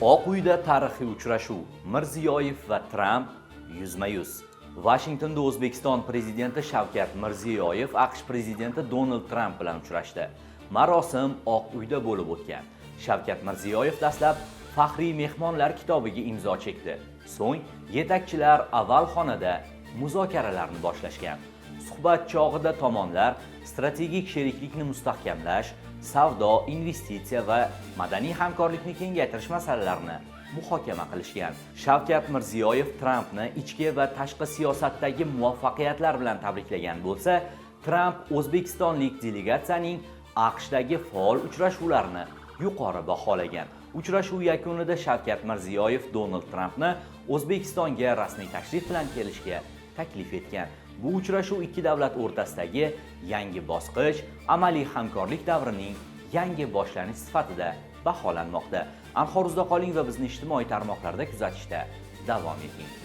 Oq uyda tarixiy uchrashuv: Mirziyoyev va Tramp yuzma-yuz. Vashingtonda O'zbekiston prezidenti Shavkat Mirziyoyev AQSh prezidenti Donald Tramp bilan uchrashdi. Marosim Oq uyda bo'lib o'tgan. Shavkat Mirziyoyev dastlab faxriy mehmonlar kitobiga imzo chekdi. So'ng yetakchilar Oval xonada muzokaralarni boshlashgan. Suhbat chog'ida tomonlar strategik sheriklikni mustahkamlash, savdo, investitsiya va madaniy hamkorlikni kengaytirish masalalarini muhokama qilishgan. Shavkat Mirziyoyev Trampni ichki va tashqi siyosatdagi muvaffaqiyatlar bilan tabriklagan bo'lsa, Tramp o'zbekistonlik delegatsiyaning AQShdagi faol uchrashuvlarini yuqori baholagan. Uchrashuv yakunida Shavkat Mirziyoyev Donald Trampni O'zbekistonga rasmiy tashrif bilan kelishga taklif etgan. Bu uchrashuv ikki davlat o'rtasidagi yangi bosqich, amaliy hamkorlik davrining yangi boshlanish sifatida baholanmoqda. Anhor uzda qoling va bizni ijtimoiy tarmoqlarda kuzatishda davom eting.